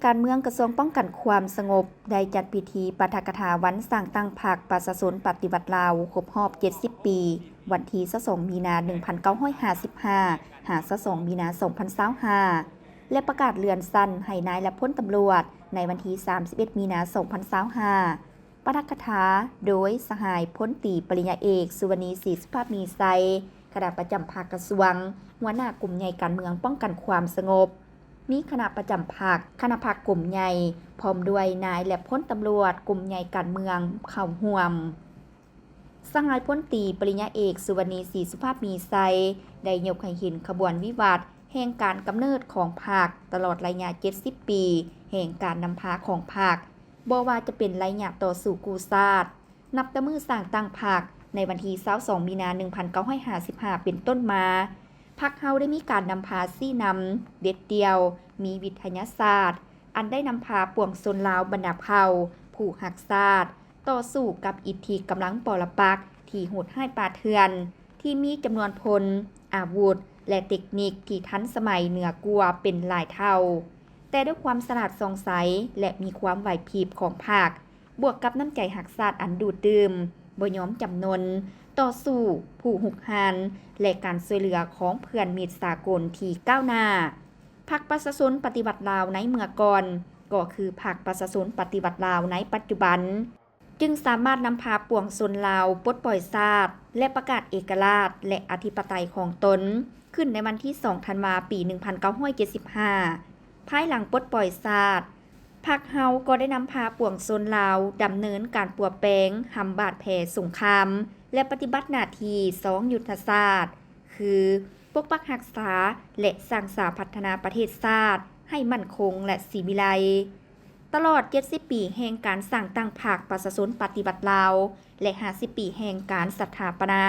ການເມືອງ ກະຊວງປ້ອງກັນຄວາມສະຫງົບ ໄດ້ຈັດພິທີປາຖະກະຖາວັນສ້າງຕັ້ງພັກປະຊາຊົນປະຕິວັດລາວ ຄົບຮອບເຈັດສິບປີ ວັນທີຊາວສອງ ມີນາ ໜຶ່ງພັນເກົ້າຮ້ອຍຫ້າສິບຫ້າ ຫາ ຊາວສອງ ມີນາ ສອງພັນຊາວຫ້າ ແລະ ປະກາດເລື່ອນຊັ້ນໃຫ້ນາຍ ແລະ ພົນຕຳຫຼວດ ໃນວັນທີສາມສິບເອັດ ມີນາ ສອງພັນຊາວຫ້າ. ປາຖະກະຖາໂດຍສະຫາຍພົນຕີປະລິນຍາເອກ ສຸວັນນີ ສີສຸພາບມີໄຊ, ຄະນະປະຈຳພັກກະຊວງ, ຫົວໜ້າກົມໃຫຍ່ການເມືອງປ້ອງກັນຄວາມສະຫງົບ, ມີຄະນະປະຈຳພັກ, ຄະນະພັກກົມໃຫຍ່, ພ້ອມດ້ວຍນາຍ ແລະ ພົນຕຳຫຼວດກົມໃຫຍ່ການເມືອງເຂົ້າຮ່ວມ. ສະຫາຍພົນຕີປະລິນຍາເອກ ສຸວັນນີ ສີສຸພາບມີໄຊ ໄດ້ຍົກໃຫ້ເຫັນຂະບວນວິວັດແຫ່ງການກຳເນີດຂອງພັກ ຕະຫຼອດໄລຍະເຈັດສິບປີແຫ່ງການນຳພາຂອງພັກ, ບໍ່ວ່າຈະເປັນໄລຍະຕໍ່ສູ້ກູ້ຊາດ ນັບແຕ່ມື້ສ້າງຕັ້ງພັກໃນວັນທີຊາວສອງ ມີນາ ໜຶ່ງພັນເກົ້າຮ້ອຍຫ້າສິບຫ້າ ເປັນຕົ້ນມາ, ພັກເຮົາໄດ້ມີການນຳພາຊີ້ນຳເດັດດ່ຽວ, ມີວິທະຍາສາດ, ອັນໄດ້ນຳພາປວງຊົນລາວບັນດາເຜົ່າຜູ້ຮັກຊາດ ຕໍ່ສູ້ກັບອິດທິກຳລັງປໍລະປັກທີ່ໂຫດຮ້າຍປ່າເຖື່ອນ, ທີ່ມີຈຳນວນພົນ, ອາວຸດ ແລະ ເຕັກນິກທີ່ທັນສະໄໝເໜືອກວ່າເປັນຫຼາຍເທົ່າ. ແຕ່ດ້ວຍຄວາມສະຫຼາດສ່ອງໃສ ແລະ ມີຄວາມໄຫວພິບຂອງພັກ, ບວກກັບນ້ຳໃຈຮັກຊາດອັນດູດດື່ມ, ບໍ່ຍອມຈຳນົນ, ຕໍ່ສູ້ຜູ້ຮຸກຮານ ແລະ ການຊ່ວຍເຫຼືອຂອງເພື່ອນມິດສາກົນທີ່ກ້າວໜ້າ, ພັກປະຊາຊົນປະຕິວັດລາວໃນເມື່ອກ່ອນ ກໍຄືພັກປະຊາຊົນປະຕິວັດລາວໃນປັດຈຸບັນ ຈຶ່ງສາມາດນຳພາປວງຊົນລາວປົດປ່ອຍຊາດ ແລະ ປະກາດເອກະລາດ ແລະ ອະທິປະໄຕຂອງຕົນ ຂຶ້ນໃນວັນທີສອງ ທັນວາ ປີໜຶ່ງພັນເກົ້າຮ້ອຍເຈັດສິບຫ້າ. ພາຍຫຼັງປົດປ່ອຍຊາດ, ພັກເຮົາກໍໄດ້ນຳພາປວງຊົນລາວດຳເນີນການປົວແປງຫຳບາດແຜສົງຄາມ ແລະ ປະຕິບັດໜ້າທີ່ສອງຍຸດທະສາດ ຄື ປົກປັກຮັກສາ ແລະ ສ້າງສາພັດທະນາປະເທດຊາດໃຫ້ໝັ້ນຄົງ ແລະ ສີວິໄລ. ຕະຫຼອດເຈັດສິບປີແຫ່ງການສ້າງຕັ້ງພັກປະຊາຊົນປະຕິວັດລາວ ແລະ ຫ້າສິບປີແຫ່ງການສະຖາປະນາ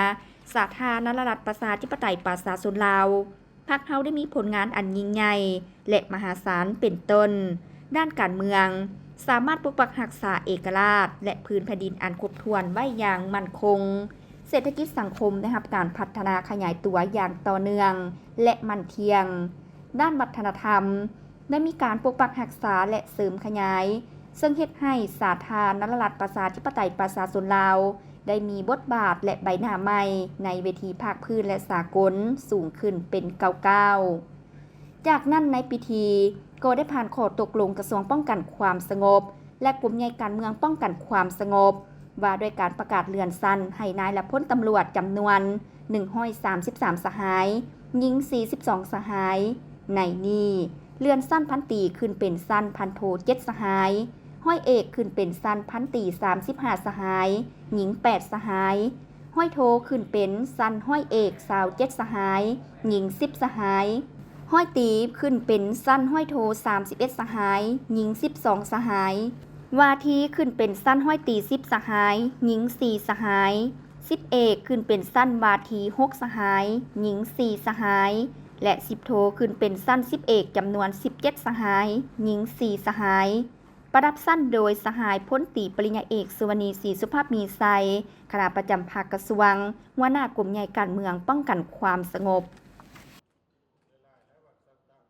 ສາທາລະນະລັດປະຊາທິປະໄຕປະຊາຊົນລາວ, ພັກເຮົາໄດ້ມີຜົນງານອັນຍິ່ງໃຫຍ່ ແລະ ມະຫາສານ ເປັນຕົ້ນ ດ້ານການເມືອງ, ສາມາດປົກປັກຮັກສາເອກະລາດ ແລະ ພື້ນແຜ່ນດິນອັນຄົບຖ້ວນໄວ້ຢ່າງໝັ້ນຄົງ, ເສດຖະກິດສັງຄົມໄດ້ຮັບການພັດທະນາຂະຫຍາຍຕົວຢ່າງຕໍ່ເນື່ອງ ແລະ ໝັ້ນທ່ຽງ, ດ້ານວັດທະນະທຳ ໄດ້ມີການປົກປັກຮັກສາ ແລະ ເສີມຂະຫຍາຍ, ເຊິ່ງເຮັດໃຫ້ສາທາລະນະລັດປະຊາທິປະໄຕປະຊາຊົນລາວ ໄດ້ມີບົດບາດ ແລະ ໃບໜ້າໃໝ່ໃນເວທີພາກພື້ນ ແລະ ສາກົນສູງຂຶ້ນເປັນກ້າວໆ. ຈາກນັ້ນໃນພິທີກໍໄດ້ຜ່ານຂໍ້ຕົກລົງກະຊວງປ້ອງກັນຄວາມສະຫງົບ ແລະ ກົມໃຫຍ່ການເມືອງປ້ອງກັນຄວາມສະຫງົບ ວ່າດ້ວຍການປະກາດເລື່ອນຊັ້ນໃຫ້ນາຍ ແລະ ພົນຕຳຫຼວດຈຳນວນ ໜຶ່ງຮ້ອຍສາມສິບສາມສະຫາຍ, ຍິງສີ່ສິບສອງສະຫາຍ. ໃນນີ້, ເລື່ອນຊັ້ນພັນຕີຂຶ້ນເປັນຊັ້ນພັນໂທເຈັດສະຫາຍ, ຮ້ອຍເອກຂຶ້ນເປັນຊັ້ນພັນຕີສາມສິບຫ້າສະຫາຍ, ຍິງແປດສະຫາຍ, ຮ້ອຍໂທຂຶ້ນເປັນຊັ້ນຮ້ອຍເອກຊາວເຈັດສະຫາຍ, ຍິງສິບສະຫາຍ, ຮ້ອຍຕີຂຶ້ນເປັນຊັ້ນຮ້ອຍໂທສາມສິບເອັດສະຫາຍ, ຍິງສິບສອງສະຫາຍ, ວາທີຂຶ້ນເປັນຊັ້ນຮ້ອຍຕີສິບສະຫາຍ, ຍິງສີ່ສະຫາຍ, ສິບເອກຂຶ້ນເປັນຊັ້ນວາທີຫົກສະຫາຍ, ຍິງສີ່ສະຫາຍ ແລະ ສິບໂທຂຶ້ນເປັນຊັ້ນສິບເອກຈຳນວນສິບເຈັດສະຫາຍ, ຍິງສີ່ສະຫາຍ. ປະດັບຊັ້ນໂດຍສະຫາຍພົນຕີປະລິນຍາເອກ ສຸວັນນີ ສີສຸພາບມີໄຊ, ຄະນະປະຈຳພັກກະຊວງ, ຫົວໜ້າກົມໃຫຍ່ການເມືອງປ້ອງກັນຄວາມສະຫງົບ.